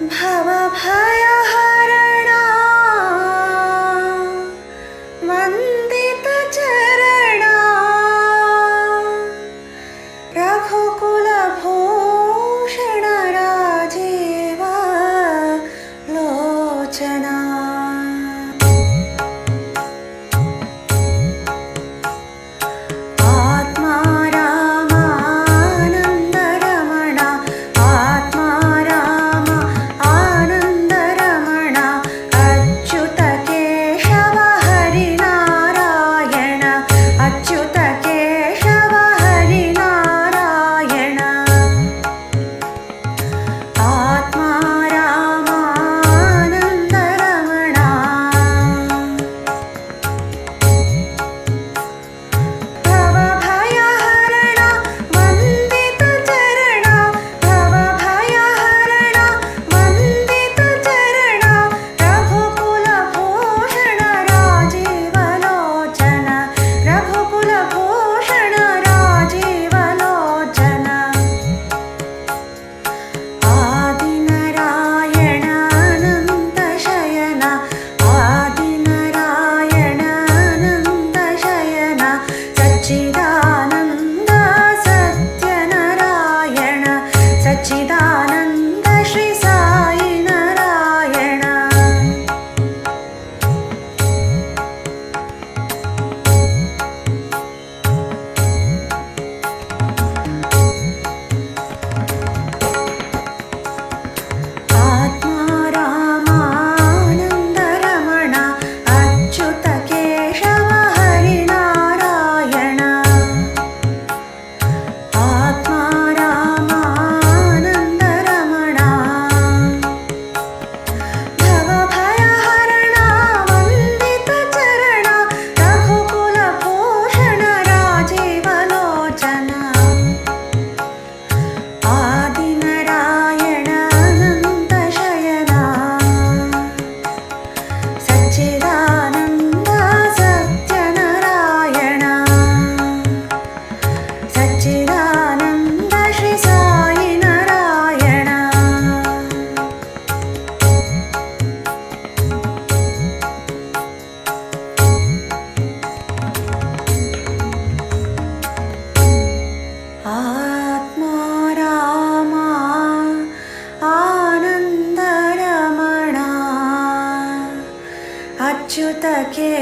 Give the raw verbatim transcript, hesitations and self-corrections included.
भवभयहरणा वन्दितचरणा रघुकुलभूषणराजीवलोचना। आत्मारामानन्दरमण, आत्माराम आनन्दरमण, अच्युत केशव हरिनारायण, अच्युत केशव हरिनारायण। आत्मारामानन्दरमण। भवभयहरण वन्दितचरण, भवभयहरण वन्दितचरण, रघुकुलभूषण राजीवलोचन, रघुकुलभूषण राजीवलोचन। आदिनारायण अनन्तशयन, आदिनारायण अनन्तशयन, सच्चिदानन्द सत्यनारायण, सच्चिदानन्द श्री साई नारायण। आत्मारामानन्दरमण, अच्युत केशव हरिनारायण। आत्मारामानन्दरमण। भवभयहरण वन्दितचरण, रघुकुलभूषण राजीवलोचन। आदिनारायण अनन्तशयन, सच्चिदानन्द सत्यनारायण, सच्चिदानन्द श्री साई नारायण। आत्माराम आनन्दरमण, अच्युत के